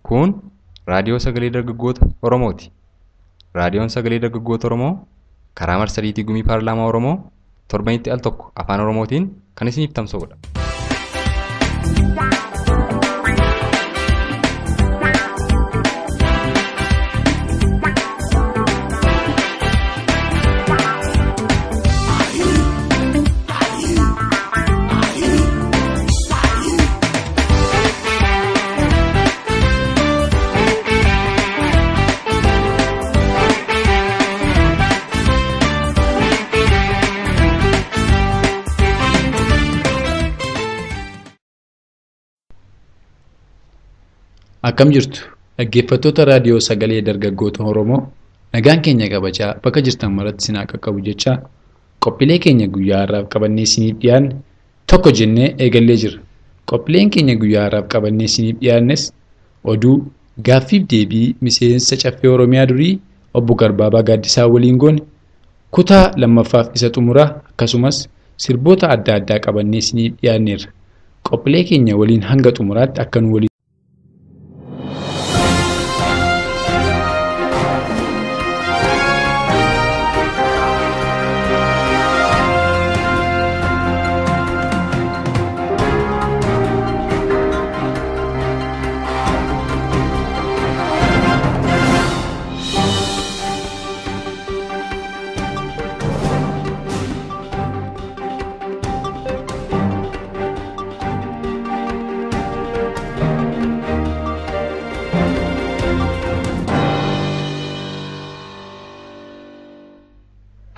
Kun raadiyoo sagalee dargaggoota Oromooti. Raadiyoon sagalee dargaggoota Oromoo karaa marsariitii gumii paarlaamaa Oromoo torbanitti al tokko afaan Oromootiin kan isiniif tamsa'udha. Akkam jirtu dhaggeeffattoota raadiyoo sagalee dargaggoota Oromoo, nagaan keenya kabajaa bakka jirtan maratti isin haa qaqqabu jechaa qophiilee keenya guyyaa har'aaf qabannee isiniif dhiyaanne tokko jennee eegallee jirra. Qophiileen keenya guyyaa har'aaf qabannee isiniif dhiyaannes oduu, gaaffiif deebii miseensa caffee Oromiyaa durii obbo Garbaabaa Gaaddisaa waliin goone kutaa lammaffaaf isa xumuraa, akkasumas sirboota adda addaa qabannee isiniif dhiyaanneerra. Qophiilee keenya waliin hanga xumuraatti akka nu waliin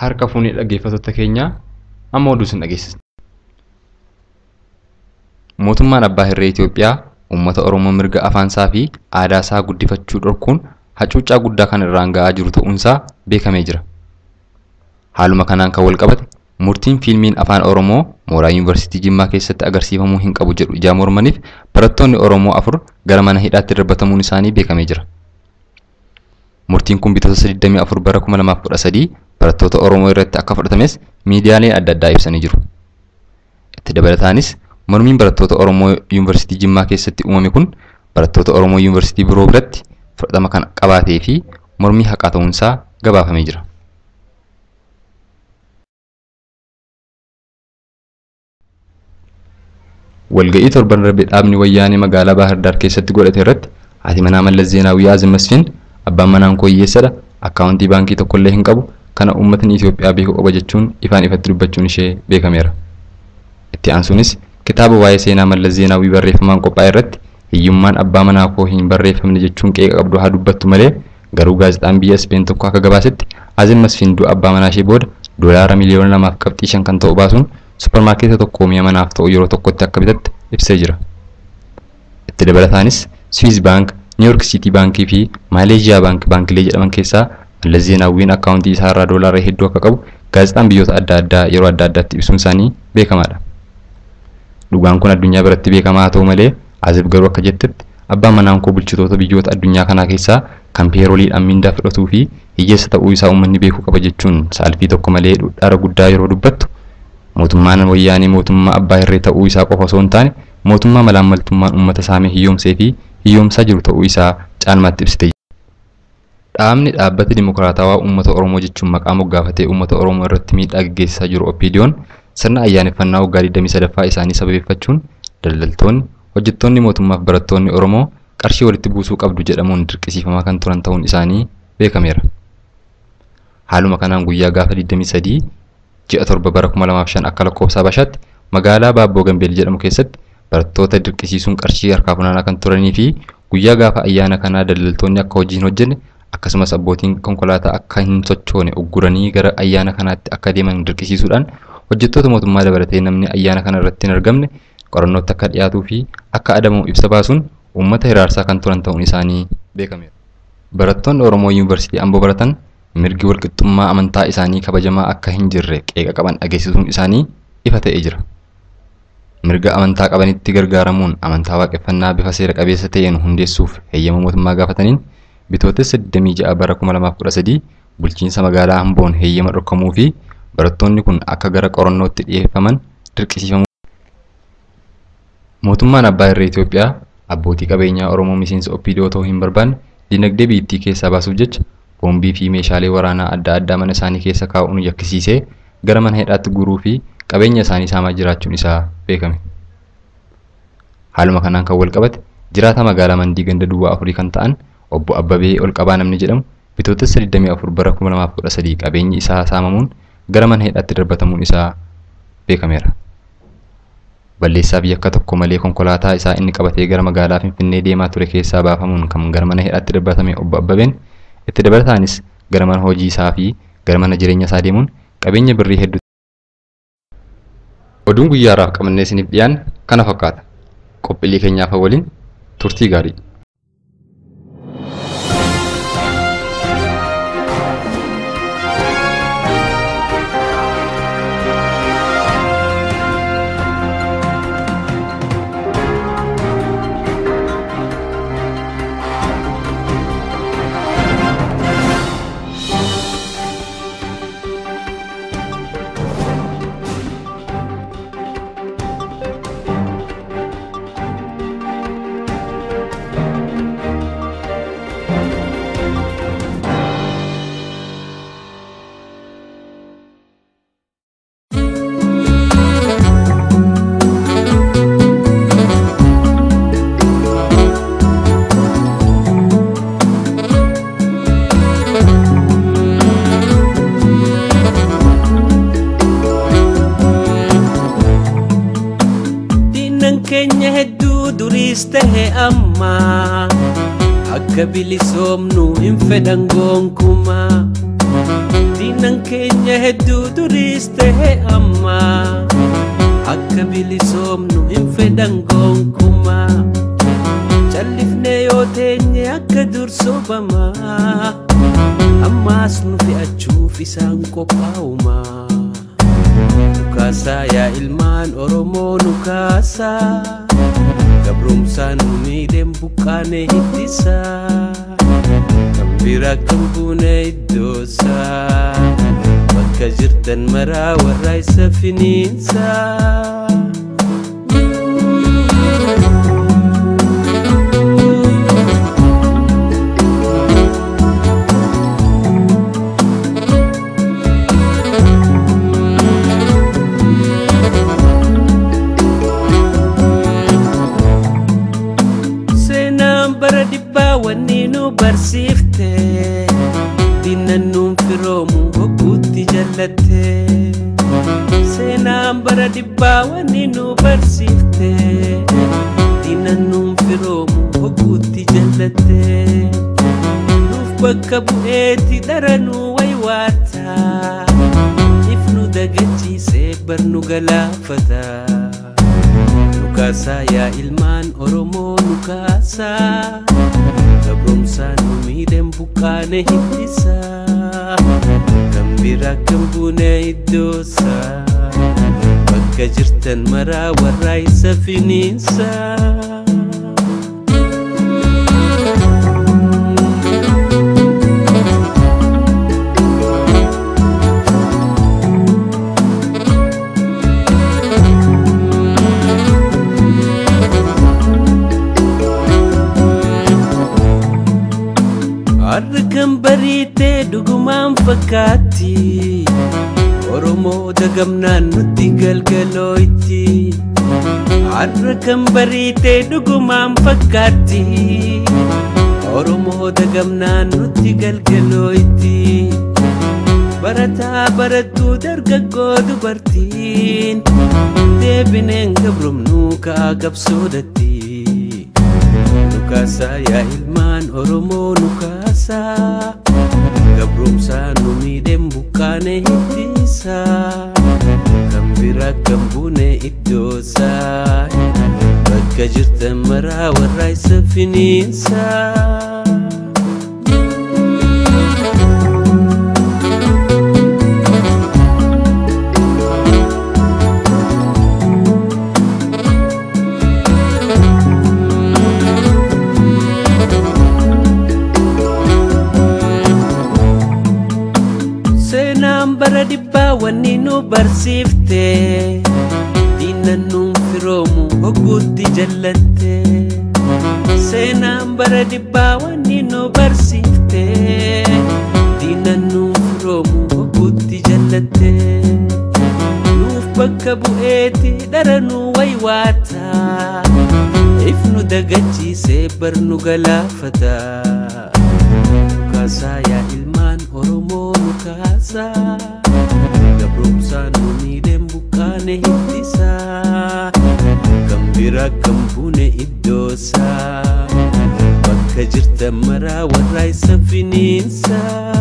Harka fuunee dhaggeeffattoota keenyaa, amma oduu isin dhageessisna. Mootummaan Abbaa Hirree Itoophiyaa uummata Oromoo mirga afaansaa fi aadaa isaa guddifachuu dhorkuun hacuuccaa guddaa kan irraan ga'aa jiru ta'uunsaa beekamee jira. Haaluma kanaan kan wal qabate murtiin fiilmiin afaan Oromoo mooraa Yuunivarsiitii Jimmaa keessatti agarsiifamuu hin qabu jedhu ijaa mormaniif barattoonni Oromoo 4 gara mana hidhaatti darbatamuun isaanii beekamee jira. Murtiin kun bitootessa 24 bara 2013 barattoota Oromoo irratti akka fudhatames miidiyaaleen adda addaa ibsanii jiru. Itti dabalataanis mormiin barattoota Oromoo Yuunivarsiitii Jimmaa keessatti uumame kun barattoota Oromoo Yuunivarsiitii biroo biratti fudhatama kan qabaatee fi mormii haqaa ta'uunsaa gabaafamee jira. Walga'ii torban darbe dhaabni wayyaanee magaalaa Baahir keessatti godhate irratti haati manaa Mallas Zeenaawii Aazim Masfiin abbaan manaan koo hiyyeessadha, akkaawuntii baankii tokkollee hin qabu, kana uummatni Itoophiyaa beekuu qaba jechuun ifaan ifatti dubbachuun ishee beekameera. Itti aansuunis kitaaba waa'ee seenaa Mallas Zeenaawii barreeffamaan qophaa'e irratti hiyyummaan abbaa manaa koo hin barreeffamne jechuun qeeqa qabdu haa dubbattu malee, garuu gaazexaan biyya Ispeen tokko akka gabaasetti Aazim Masfiin du'a abbaa manaa ishee booda doolaara miliyoona 2.5 kan ta'u baasuun supparmaarkeeta tokko mi'a manaaf ta'u yeroo tokkotti akka bitatte ibsee jira. Itti dabalataanis Swiss Bank, New York City Baankii fi Maaleeshiyaa Baank baankilee jedhaman keessaa Mallas Zeenaawwiin akkaawuntii isaa irraa doolaara hedduu akka qabu gaazexaan biyyoota adda addaa yeroo adda addaatti ibsuun isaanii beekamaadha. Dhugaan kun addunyaa biratti beekamaa haa ta'u malee Azib garuu akka jettetti abbaan manaan koo bulchitoota biyyoota addunyaa kanaa keessaa kan peerooliidhaan mindaa fudhatuu fi hiyyeessa ta'uu isaa uummanni beekuu qaba jechuun saalfii tokko malee dhara guddaa yeroo dubbattu, mootummaan wayyaanee mootummaa abbaa hirree ta'uu isaa qofa osoo hin taane mootummaa malaammaltummaan uummata saamee hiyyoomsee fi hiyyoomsaa jiru ta'uu isaa caalmaatti ibsite. Dhaabni dhaabbata Dimokiraatawaa Uummata Oromoo jechuun maqaa moggaafatee uummata Oromoo irratti miidhaa gaggeessaa jiru OPDO'n sirna ayyaaneffannaa waggaa 23ffaa isaanii sababeeffachuun daldaltoonni, hojjettoonni mootummaa fi barattoonni Oromoo qarshii walitti buusuu qabdu jedhamuun dirqisiifamaa kan turan ta'uun isaanii beekameera. Haaluma kanaan guyyaa gaafa 23 ji'a 7 bara 2005 akka lakkoofsa Habashaatti magaalaa Baabboo Gambeel jedhamu keessatti barattoota dirqisiisuun qarshii harkaa funaanaa kan turanii fi guyyaa gaafa ayyaana kanaa daldaltoonni akka hojii hin hojjenne akkasumas abbootiin konkolaataa akka hin sochoone ugguranii gara ayyaana kanaatti akka deeman dirqisiisuudhaan hojjettoota mootummaa dabalatee namni ayyaana kana irratti hin argamne qorannootti akka dhiyaatuu fi akka adabamu ibsa baasuun uummata hiraarsaa kan turan ta'uun isaanii beekameera. Barattoonni Oromoo Yuunivarsiitii Amboo baratan mirgi walqixxummaa amantaa isaanii kabajamaa akka hin jirre qeeqa qaban dhageessisuun isaanii ifa ta'ee jira. Mirga amantaa qabanitti gargaaramuun amantaa waaqeffannaa bifa seera qabeessa ta'een hundeessuuf heeyyama mootummaa gaafataniin bitootessa 26 bara 2013 bulchiinsa magaalaa Amboon heeyyama dhorkamuu fi barattoonni kun akka gara qorannootti dhiyeeffaman dirqisiifamu. Mootummaan Abbaa Irree Itoophiyaa abbootii qabeenyaa Oromoo miseensa OPDO ta'uu hin barbaanne dinagdee biyyattii keessaa baasuuf jecha boombii fi meeshaalee waraanaa adda addaa mana isaanii keessa kaa'uun yakkisiisee gara mana hidhaatti guuruu fi qabeenya isaanii saamaa jiraachuun isaa beekame. Haaluma kanaan kan wal qabate jiraataa magaalaa Mandii ganda duwwaa afurii kan ta'an obbo Abbabee Olqabaa namni jedhamu bitootessa 24 bara 2013 qabeenyi isaa saamamuun gara mana hidhaatti darbatamuun isaa beekameera. Balleessaa fi yakka tokko malee konkolaataa isaa inni qabatee gara magaalaa Finfinnee deemaa ture keessaa baafamuun kan gara mana hidhaatti darbatame obbo Abbabeen itti dabalataanis gara mana hojii isaa fi gara mana jireenya isaa deemuun qabeenya birrii hedduu. Oduun guyyaa har'aaf qabannee isiniif dhiyaanne kana fakkaata. Qophiilee keenyaaf waliin turtii gaarii. Keenya hedduu duriis tahe amma akka bilisoomnu hin fedhan gonkumaa. Diinan keenya hedduu duriis tahe amma akka bilisoomnu hin fedhan gonkumaa. Callifnee yoo teenye akka dur sobamaa ammaas nu fe'achuuf isaan qophaa'umaa. Nukaasaa yaa ilmaan Oromoo nukaasaa gabrumsaan nu miidheen buqqaane hittisaa kan biraa kan buune iddoosaa bakka jirtan maraa warra isa finiinsaa. Bara dhibbaa wanni nu barsiifte diinnan nuun firoomu hogguutti jallatte. Seenaan bara dhibbaa wanni nu barsiifte diinnan nuun firoomu hogguutti jallatte. Nuuf bakka bu'eeti dhara nu waywaata if nu dagachiisee bar nu galaafata. Nukaasaa yaa ilmaan Oromoo nukaasaa gabrumsaan nu miidheen buqqaane hittisaa kan biraa kan buune iddoosaa bakka jirtan maraa warra isa finiinsaa. Har'a kan bariitee dhugumaan fakkaatti Oromoo dagamnaan nutti galgalooyti. Har'a kan bariitee dhugumaan fakkaatti Oromoo dagamnaan nutti galgalooyti. Barataa barattuu dargaggoo dubartiin deebi. Deebineen gabrumnuu ka'aa qabsoodatti. Nukaasaa yaa ilmaan Oromoo nukaasaa, gabrumsaa nu miidheen buqqaane hittisaa, kan biraa kan buune iddoosaa, bakka jirtan maraa warraa isa finiinsaa. Seenaan bara dhibbaa wanni nu barsiifte, diinnan nuun firoomu hogguutti jallatte. Seenaan bara dhibbaa wanni nu barsiifte, diinnan nuun firoomu hogguutti jallatte. Nuuf bakka bu'eeti dhara nu waywaata, if nu dagachiisee bar nu galaafata. Nukaasaa yaa ilmaan Oromoo nukaasaa, gabrumsaa nu miidheen buqqaane hittisaa, kan biraa kan buune iddoosaa, bakka jirtan maraa warraa isa finiinsaa.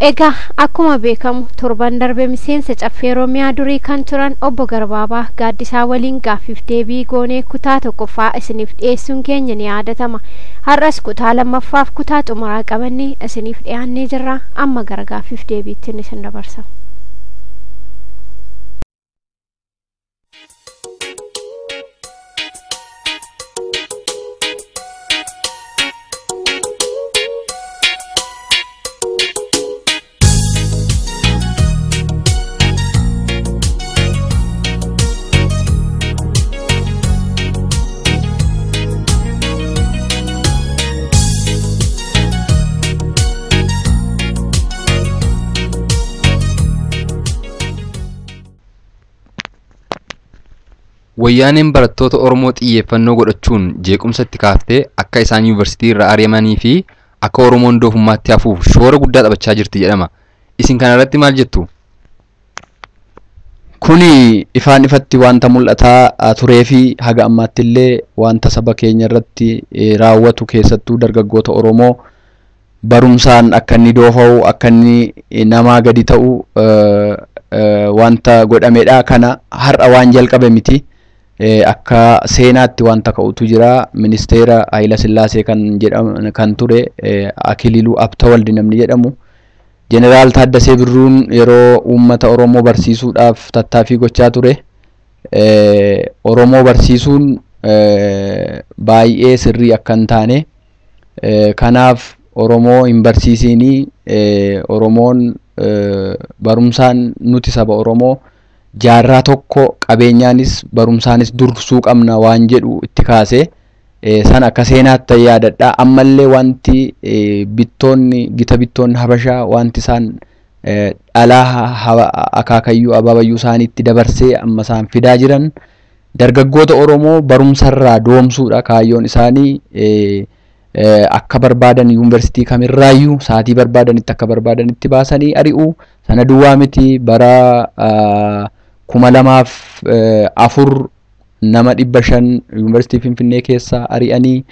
Egaa akkuma beekamu torban darbe miseensa caffee Oromiyaa durii kan turan obbo Garbaabaa Gaaddisaa waliin gaaffiif deebii goonee kutaa tokkoffaa isiniif dhiyeessuun keenya ni yaadatama. Har'as kutaa lammaffaaf kutaa xumuraa qabannee isiniif dhiyaannee jirra. Amma gara gaaffiif deebiittiin isin dabarsa. Wayyaaneen barattoota Oromoo xiyyeeffannoo godhachuun jeequmsa itti kaaftee akka isaan yuunivarsiitii irraa ari'amanii fi akka Oromoon doofummaatti hafuuf shoora guddaa taphachaa jirti jedhama. Isin kana irratti maal jettu? Kuni ifaan ifatti wanta mul'ataa turee fi haga ammaatti illee wanta saba keenya irratti raawwatu, keessattuu dargaggoota Oromoo barumsaan akka inni doofa'u, akka inni namaa gadi ta'u wanta godhamedha. Kana har'a waan jalqabe miti. Akka seenaatti wanta ka'utu jira. Ministeera Hayila Sillaasee kan jedhamu kan ture Akililuu Abtawaldi namni jedhamu, Jeneraal Taaddasee Birruun yeroo uummata Oromoo barsiisuudhaaf tattaaffii gochaa ture, Oromoo barsiisuun baay'ee sirrii akka hin taane, kanaaf Oromoo hin barsiisinii, Oromoon barumsaan nuti saba Oromoo jaarraa tokko qabeenyaanis barumsaanis dursuu qabna waan jedhu itti kaase. Sana akka seenaatti yaadadha. Ammallee wanti bittoonni gita bittoonni Habashaa wanti isaan dhalaa akaakayyuu abaabayyuu isaaniitti dabarsee amma isaan fidaa jiran dargaggoota Oromoo barumsarraa doomsuudha kaayyoon isaanii. Akka barbaadan yuunivarsiitii kamirraayyuu sa'aatii barbaadanitti akka barbaadanitti baasanii ari'u. Sana duwwaa miti, bara 2004 nama 500 yuunivarsiitii Finfinnee keessaa ari'anii.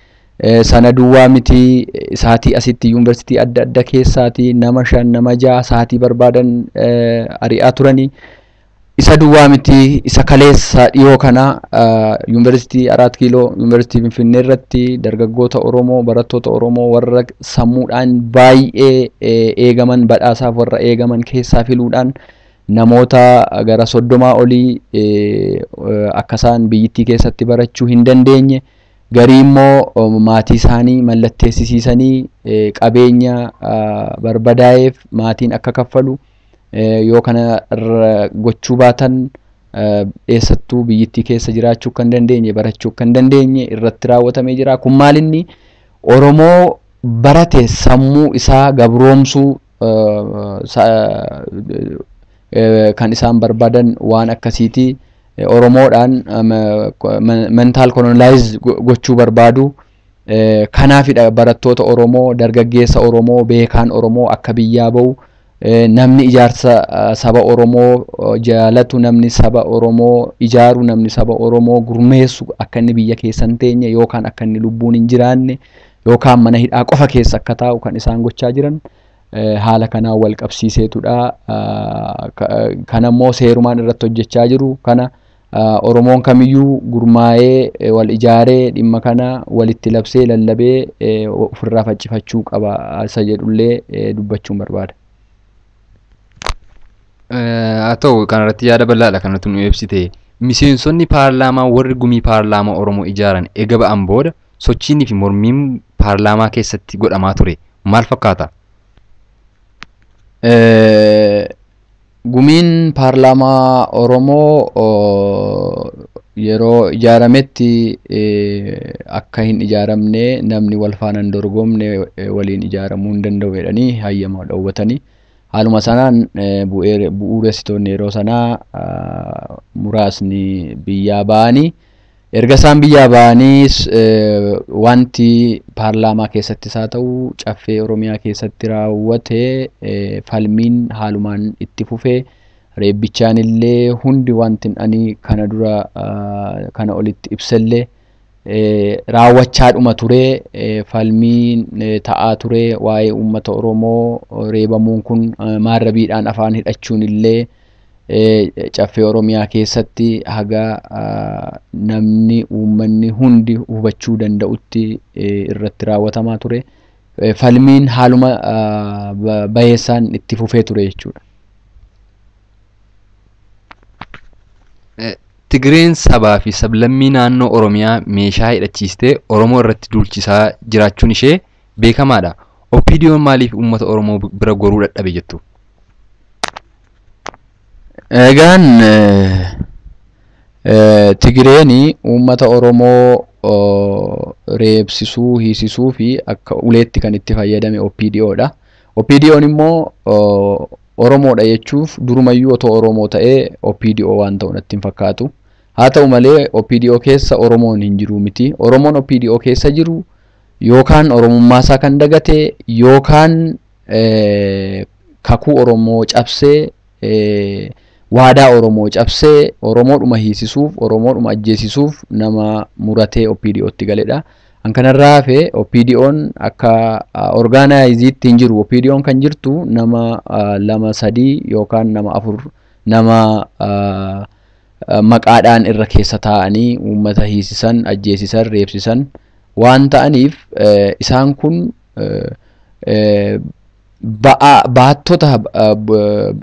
Sana duwwaa miti, sa'aatii asitti yuunivarsiitii adda adda keessaati nama 5 nama 6 sa'aatii barbaadan ari'aa turanii. Isa duwwaa miti, isa kaleessa dhiyoo kana yuunivarsiitii 4 Kiiloo yuunivarsiitii Finfinnee irratti dargaggoota Oromoo, barattoota Oromoo warra sammuudhaan baay'ee eegaman, badhaasaaf warra eegaman keessaa filuudhaan namoota gara 30 olii akka isaan biyyittii keessatti barachuu hin dandeenye, garii immoo maatii isaanii mallatteessisiisanii qabeenya barbadaa'eef maatiin akka kaffalu, yoo kana gochuu baatan eessattuu biyyittii keessa jiraachuu kan dandeenye, barachuu kan dandeenye irratti raawwatamee jira. Kun maal inni Oromoo barate sammuu isaa gabroomsuu kan isaan barbaadan waan akkasiiti. Oromoodhaan mental colonize gochuu barbaadu. Kanaafidha barattoota Oromoo, dargaggeessa Oromoo, beekaan Oromoo akka biyyaa bahu Namni ijaarsa saba Oromoo jaalatu, namni saba Oromoo ijaaru, namni saba Oromoo gurmeessu akka inni biyya keessa hin teenye yookaan akka inni lubbuun hin jiraanne yookaan mana hidhaa qofa keessa akka taa'u kan isaan gochaa jiran haala kanaan wal qabsiiseetudha. Kanammoo seerumaan irratti hojjechaa jiru. Kana Oromoon kamiyyuu gurmaa'ee wal ijaaree dhimma kana walitti labsee lallabee ofirraa faccifachuu qaba isa jedhullee dubbachuun barbaada. Haa ta'u, kanarratti yaada bal'aadha kan nuti nu ibsite. Miseensonni paarlaamaa warri gumii paarlaamaa Oromoo ijaaran eega ba'an booda sochiinii fi mormiin paarlaamaa keessatti godhamaa ture maal fakkaata? Gumiin paarlaamaa Oromoo yeroo ijaarametti akka hin ijaaramne, namni wal faana hin dorgomne waliin ijaaramuu hin danda'u jedhanii hayyama dhowwatanii. Haaluma sanaan bu'uuressitoonni yeroo sanaa muraasni biyyaa ba'anii, erga isaan biyyaa ba'aniis wanti paarlaamaa keessattis haa ta'u caffee Oromiyaa keessatti raawwate falmiin haalumaan itti fufee, reebbichaan illee hundi wanti ani kana dura kana olitti ibsellee raawwachaadhuma ture. Falmiin ta'aa ture waa'ee uummata Oromoo reebamuun kun, maarrabiidhaan afaan hidhachuun illee caffee Oromiyaa keessatti haga namni uummanni hundi hubachuu danda'utti irratti raawwatamaa ture. Falmiin haaluma bayeessaan itti fufee ture jechuudha. Tigreen sabaa fi sablammii naannoo Oromiyaa meeshaa hidhachiistee Oromoo irratti duulchisaa jiraachuun ishee beekamaadha. OPDO'n maaliif uummata Oromoo bira goruu dadhabe jettu? Egaan Tigreen uummata Oromoo reebsisuu, hiisisuu fi akka uleetti kan itti fayyadame OPDOdha. OPDO'n immoo Oromoodha jechuuf durumayyuu otoo Oromoo ta'ee OPDO waan ta'u natti hin fakkaatu. Haa ta'u malee OPDO keessa Oromoon hin jiru miti. Oromoon OPDO keessa jiru yookaan Oromummaa isaa kan dagate yookaan kakuu Oromoo cabsee, waadaa Oromoo cabsee, Oromoodhuma hiisisuuf, Oromoodhuma ajjeesisuuf nama muratee OPDOtti galedha. An kanarraa hafe OPDO'n akka orgaanaayiziitti hin jiru. OPDO'n kan jirtu nama 2, 3 yookaan nama 4 nama maqaadhaan irra keessa taa'anii uummata hiisisan, ajjeesisan, reebsisan waan ta'aniif isaan kun baattota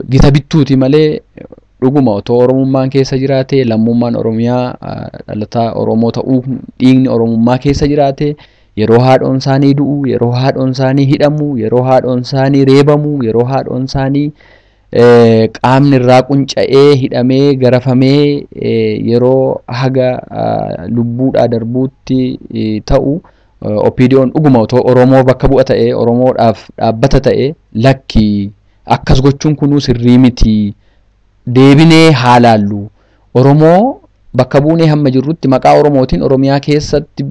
gita bittuuti malee dhuguma otoo Oromummaan keessa jiraate, lammummaan Oromiyaa, dhalataa Oromoo ta'uu, dhiigni Oromummaa keessa jiraate, yeroo haadhoon isaanii du'u, yeroo haadhoon isaanii hidhamu, yeroo haadhoon isaanii reebamu, yeroo haadhoon isaanii qaamni irraa qunca'ee hidhamee garafamee yeroo haga lubbuudhaa darbuutti ta'u, OPDO'n dhuguma otoo Oromoo bakka bu'a ta'e, Oromoodhaaf dhaabbata ta'e, lakki akkas gochuun kunuu sirrii miti, deebinee haa laallu, Oromoo bakka buunee hamma jirrutti maqaa Oromootiin Oromiyaa keessatti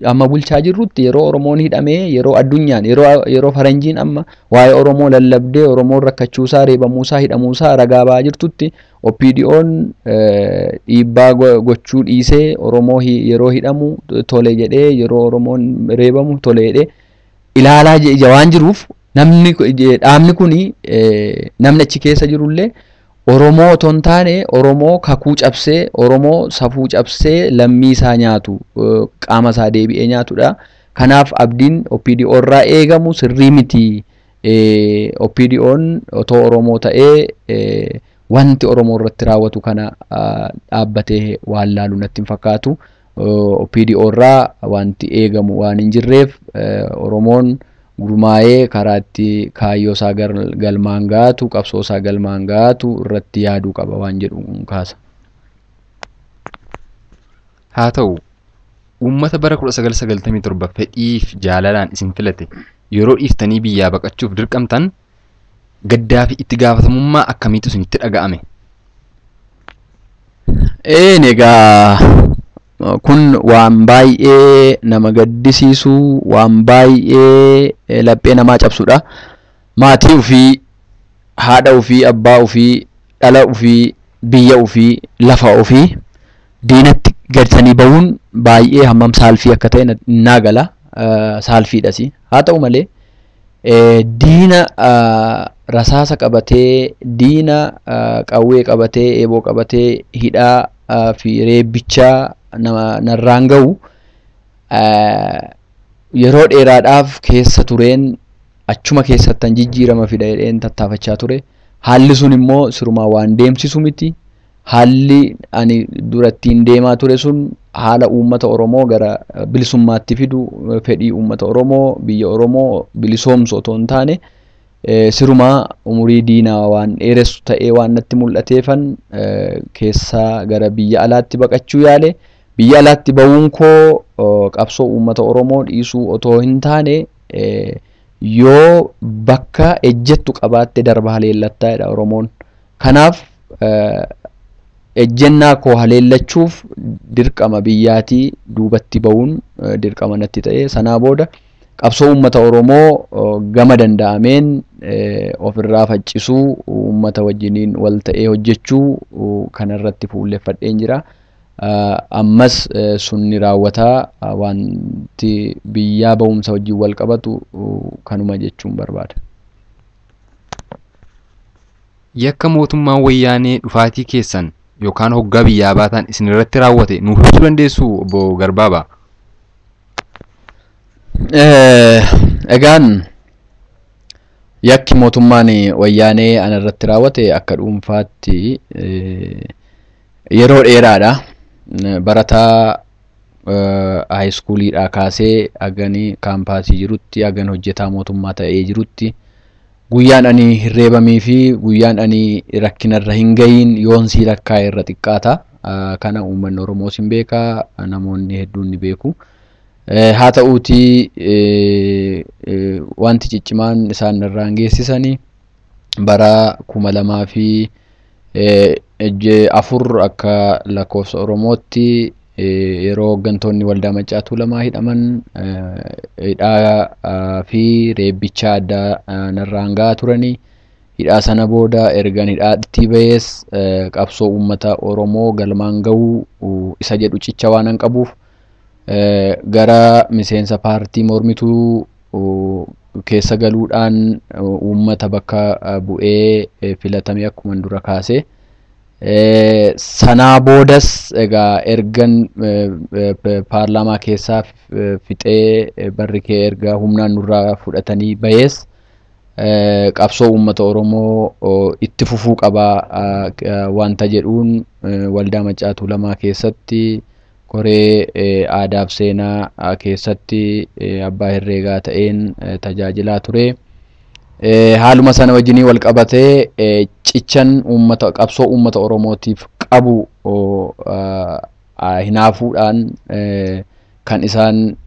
hamma bulchaa jirrutti, yeroo Oromoon hidhamee, yeroo addunyaan, yeroo faranjiin amma waa'ee Oromoo lallabdee Oromoon rakkachuusaa, reebamuusaa, hidhamuusaa ragaa ba'aa jirtutti OPDO'n dhiibbaa gochuu dhiisee Oromoo yeroo hidhamu tole jedhee, yeroo Oromoon reebamu tole jedhee ilaalaa waan jiruuf, namni dhaabni kuni, namni achi keessa jirullee Oromoo otoo hin taane Oromoo kakuu cabsee, Oromoo safuu cabsee lammii isaa nyaatu, qaama isaa deebi'ee nyaatudha. Kanaaf abdiin OPDO irraa eegamu sirrii miti. OPDO'n otoo Oromoo ta'ee wanti Oromoo irratti raawwatu kana dhaabbatee waan laalu natti hin fakkaatu. OPDO irraa wanti eegamu waan hin jirreef Oromoon gurmaa'ee karaa itti kaayyoo isaa galmaan gaatu, qabsoo isaa galmaan gaatu irratti yaaduu qaba waan jedhu kaasa. Haa ta'u, uummata bara 1997 fedhiif jaalalaan isin filate yeroo dhiiftanii biyyaa baqachuuf dirqamtan gaddaa fi itti gaafatamummaa akkamiitu isinitti dhaga'ame? Een egaa kun waan baay'ee nama gaddisiisu, waan baay'ee laphee namaa cabsudha. Maatii ofii, haadha ofii, abbaa ofii, dhala ofii, biyya ofii, lafa ofii diinatti galchanii bahuun baay'ee hammam saalfii akka ta'e naa gala. Saalfiidhas. Haa ta'u malee diina rasaasa qabatee, diina qawwee qabatee, eeboo qabatee hidhaa fi reebbichaa narraan gahu yeroo dheeraadhaaf keessa tureen achuma keessattan jijjiirama fida jedheen tattaafachaa ture. Haalli sun immoo sirumaa waan deemsisu miti. Haalli ani durattiin deemaa ture sun haala uummata Oromoo gara bilisummaatti fidu, fedhii uummata Oromoo, biyya Oromoo bilisoomsu otoo hin taane sirumaa umurii diinaa waan dheeressu ta'ee waan natti mul'ateefan keessaa gara biyya alaatti baqachuu yaale. Biyya alaatti bahuun koo qabsoo uummata Oromoo dhiisuu otoo hin taane yoo bakka ejjettu qabaatte darba haleellattaa jedha Oromoon. Kanaaf ejjennaa koo haleellachuuf dirqama biyyaatii duubatti bahuun dirqama natti ta'e. Sanaa booda qabsoo uummata Oromoo gama danda'ameen ofirraa faccisuu, uummata wajjiniin wal ta'ee hojjechuu kanarratti fuulleffadheen jira. Ammas sunni raawwataa wanti biyyaa bahumsa wajjin wal qabatu kanuma jechuun barbaada. Yakka mootummaan wayyaanee dhufaatii keessan yookaan hoggaa biyyaa baatan isin irratti raawwate nuuf ibsuu dandeessu obbo Garbaabaa? Egaan yakki mootummaan wayyaanee ana irratti raawwate akka dhuunfaatti yeroo dheeraadha. Barataa haayiskuuliidhaa kaasee hagani kaampaasii jirutti, hagan hojjetaa mootummaa ta'ee jirutti guyyaan ani hirreebamii fi guyyaan ani rakkinarra hin gahiin yoon sii lakkaa'e irra xiqqaata. Kana uummanni Oromoos hin beekaa, namoonni hedduun ni beeku. Haa ta'uutii wanti ciccimaan isaan irraan geessisanii bara 2004 akka lakkoofsa Oromootti yeroo hooggantoonni waldaa Maccaa Tuulamaa hidhaman hidhaa fi reebbichaa addaa narraan gahaa turanii. Hidhaa sana booda ergan hidhaatti bahees qabsoo uummata Oromoo galmaan gahuu isa jedhu cicha waan an qabuuf gara miseensa paartii mormituu keessa galuudhaan uummata bakka bu'ee filatame akkuma dura kaase. Sanaa boodas egaa ergan paarlaamaa keessaa fixee barri kee erga humnaan nurraa fudhatanii bahees qabsoo uummata Oromoo itti fufuu qabaa wanta jedhuun waldaa Maccaa Tuulamaa keessatti koree aadaaf seenaa keessatti abbaa herreegaa ta'een tajaajilaa ture. Haaluma sana wajjinii wal qabatee cichan uummata qabsoo uummata Oromootiif qabu hinaafuudhaan kan isaan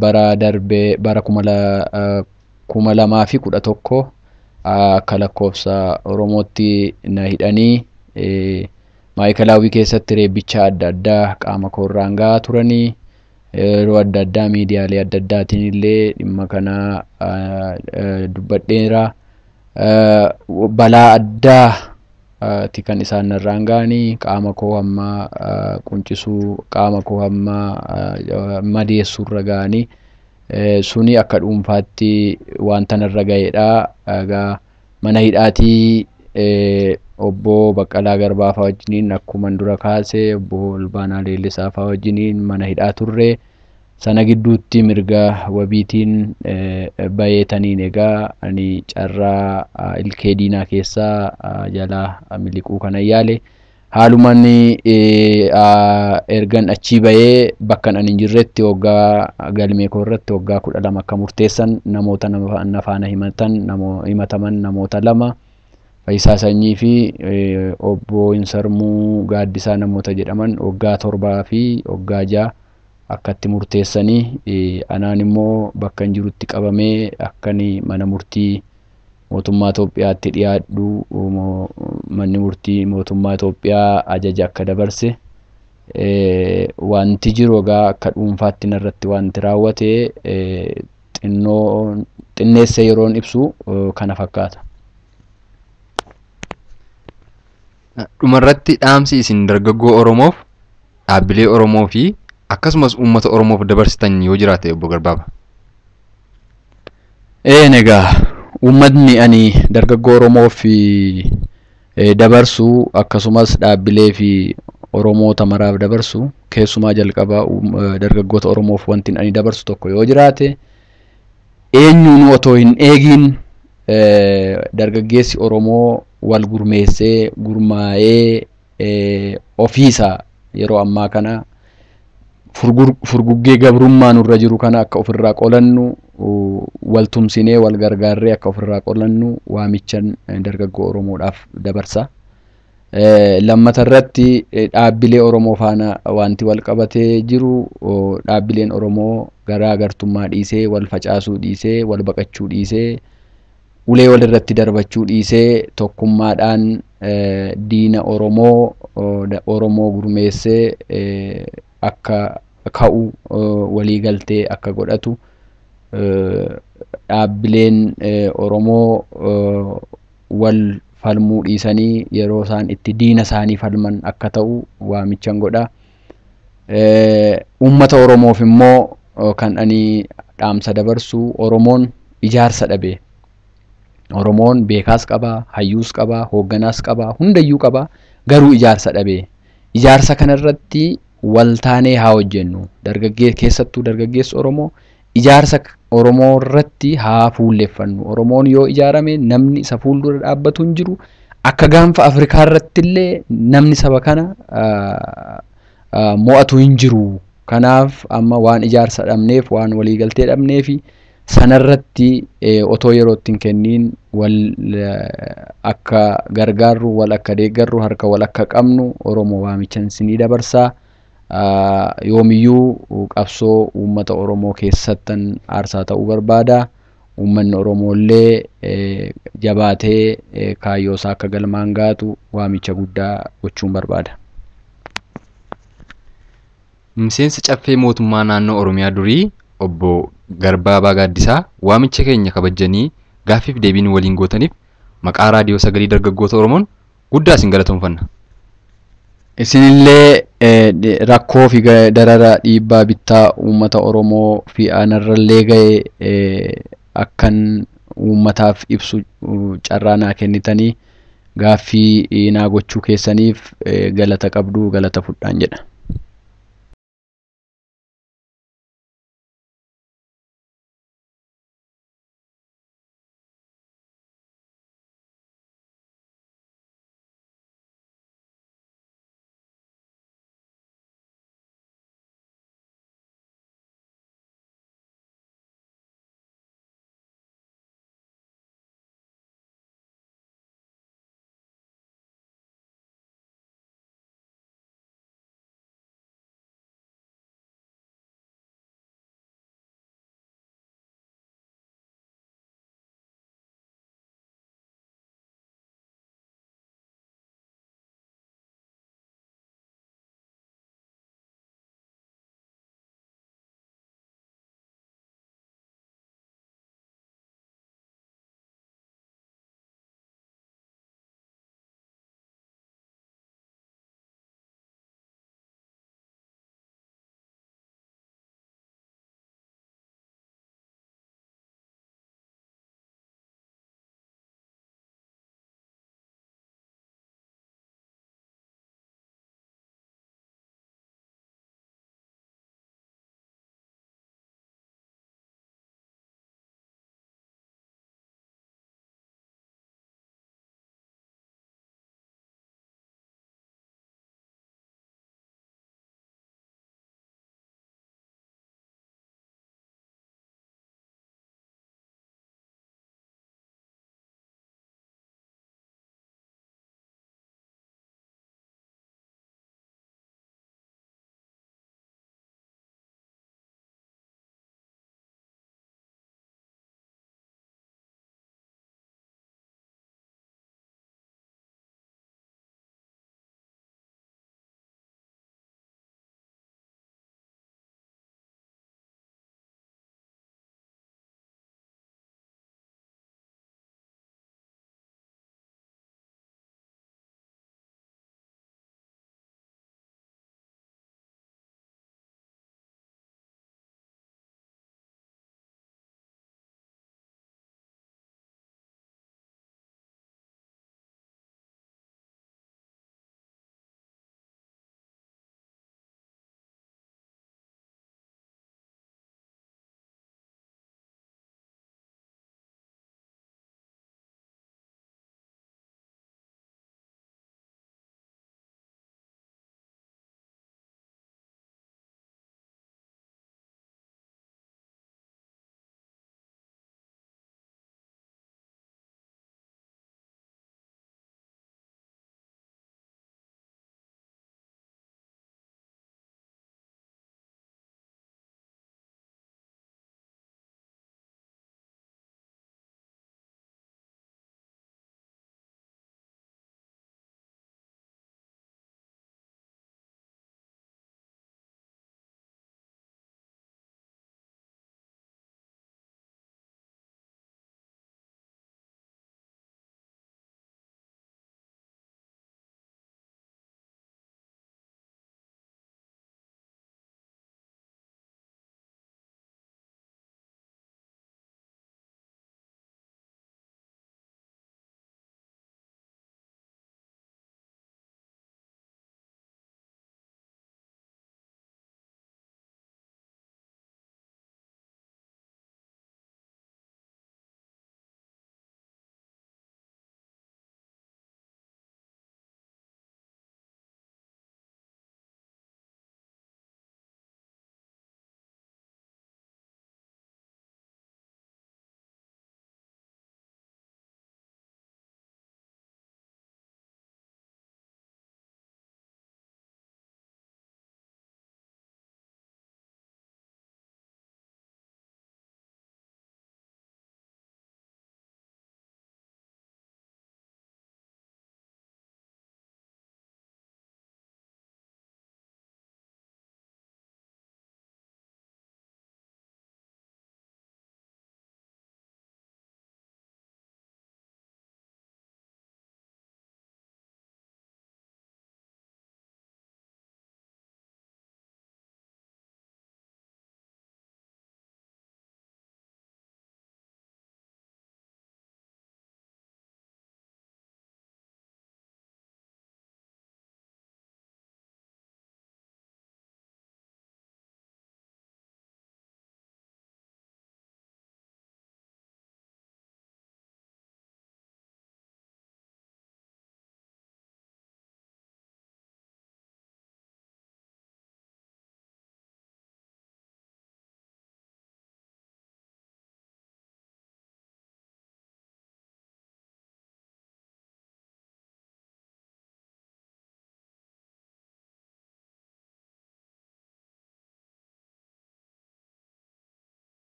bara darbee bara 2011 akka lakkoofsa Oromootti na hidhanii maayikalaawwii keessatti reebbicha adda addaa qaama koorraan gahaa turanii. Yeroo adda addaa miidiyaalee adda addaatiin illee dhimma kana dubbadheera. Balaa addaati kan isaan narraan gahanii qaama koo hamma quncisuu, qaama koo hamma madeessuurra gahanii suni akka dhuunfaatti wanta narra gahedha. Egaa mana hidhaatii obbo Baqqalaa Garbaa fa'aa wajjiniin akkuma dura kaase obbo Olbaanaa Leellisaa fa'aa wajjiniin mana hidhaa turre. Sana gidduutti mirga wabiitiin bayeetaniin egaa ani carraa ilkee diinaa keessaa jalaa miliquu kana yaale. Haalumaan ergan achii bahee bakka ani hin jirretti waggaa galmee koo irratti waggaa 12 akka murteessan namoota na faana himataman namoota lama Fayyisaa Sanyii fi obbo Insarmuu Gaaddisaa namoota jedhaman waggaa 7 fi waggaa 6 akkatti murteessanii anaan immoo bakka hin jirutti qabamee akkani mana murtii mootummaa Itoophiyaatti dhiyaadhu manni murtii mootummaa Itoophiyaa ajaja akka dabarse wanti jiru egaa akka dhuunfaatti narratti wanti raawwate xinneessee yeroon ibsu kana fakkaata. Dhumarratti dhaamsi isin dargaggoo Oromoof, dhaabbilee Oromoo fi akkasumas uummata Oromoof dabarsitan yoo jiraate obbo Garbaaba. Een egaa uummatni ani dargaggoo Oromoof dabarsu akkasumas dhaabbilee fi Oromoota maraaf dabarsu keessumaa jalqabaa dargaggoota Oromoof wanti ani dabarsu tokko yoo jiraate eenyuun otoo hin eegiin dargaggeessi Oromoo wal gurmeessee gurmaa'ee ofiisa yeroo ammaa kana furguggee gabrummaa nurra jiru kana akka ofirraa qolannu wal tumsinee wal gargaarree akka ofirraa qolannu waamichan dargaggoo Oromoodhaaf dabarsa. Lammata irratti dhaabbilee Oromoo faana wanti wal qabatee jiru dhaabbileen Oromoo garaa gartummaa dhiisee wal facaasuu dhiisee wal baqachuu dhiisee ulee wal irratti darbachuu dhiisee tokkummaadhaan diina Oromoo Oromoo gurmeessee akka ka'u walii galtee akka godhatu dhaabbileen Oromoo wal falmuu dhiisanii yeroo isaan itti diina isaanii falman akka ta'u waamichan godha. Uummata Oromoof immoo kan ani dhaamsa dabarsu Oromoon ijaarsa dhabe. Oromoon beekaas qaba, hayyuus qaba, hoogganaas qaba, hundayyuu qaba garuu ijaarsa dhabe. Ijaarsa kanarratti waltaanee haa hojjennu. Keessattuu dargaggeessi Oromoo ijaarsa Oromoo irratti haa fuulleffannu. Oromoon yoo ijaarame namni isa fuuldura dhaabbatu hin jiru. Akka gaanfa Afrikaa irratti illee namni saba kana mo'atu hin jiru. Kanaaf amma waan ijaarsa dhabneef waan waliigaltee dhabneefi sanarratti otoo yeroo itti hin kenniin wal akka gargaarru wal akka deeggarru harka wal akka qabnu Oromoo waamichan isinii dabarsaa. Yoomiyyuu qabsoo uummata Oromoo keessattan aarsaa ta'uu barbaada. Uummanni Oromoo illee jabaatee kaayyoo isaa akka galmaan gaatu waamicha guddaa gochuun barbaada. Miseensa caffee mootummaa naannoo Oromiyaa durii obbo Garbaabaa Gaaddisaa waamicha keenya kabajanii gaaffiif deebiin waliin gootaniif maqaa raadiyoo sagalee dargaggoota Oromoon guddaa isin galatoomfanna. Isinillee rakkoo fi darara dhiibbaa bittaa uummata Oromoo fi aanarrallee ga'e akkan uummataaf ibsu carraa naa kennitanii gaaffii naa gochuu keessaniif galata qabdu galata fudhaan jedha.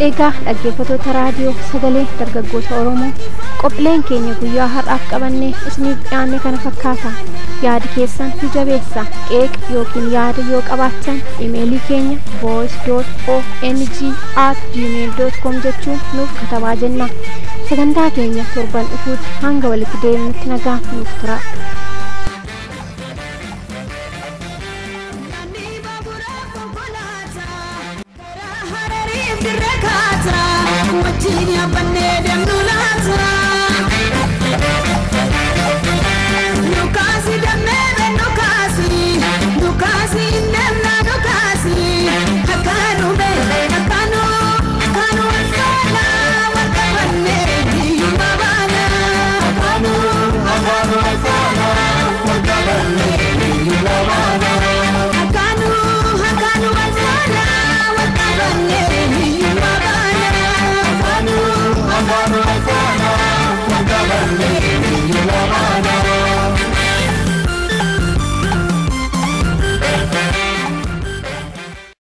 Egaa dhaggeeffattoota raadiyoo sagalee dargaggoota Oromoo qophiileen keenya guyyaa har'aaf qabannee isiniif dhiyaanne kana fakkaata. Yaadi keessan nu jabeessa. Qeeqa yookiin yaada yoo qabaattan imeelii keenya voice.ong@gmail.com jechuun nuuf katabaa jenna. Sagantaa keenya torban dhufuutti hanga walitti deebinutti nagaa nuuf tura. Wajjin yaabannee.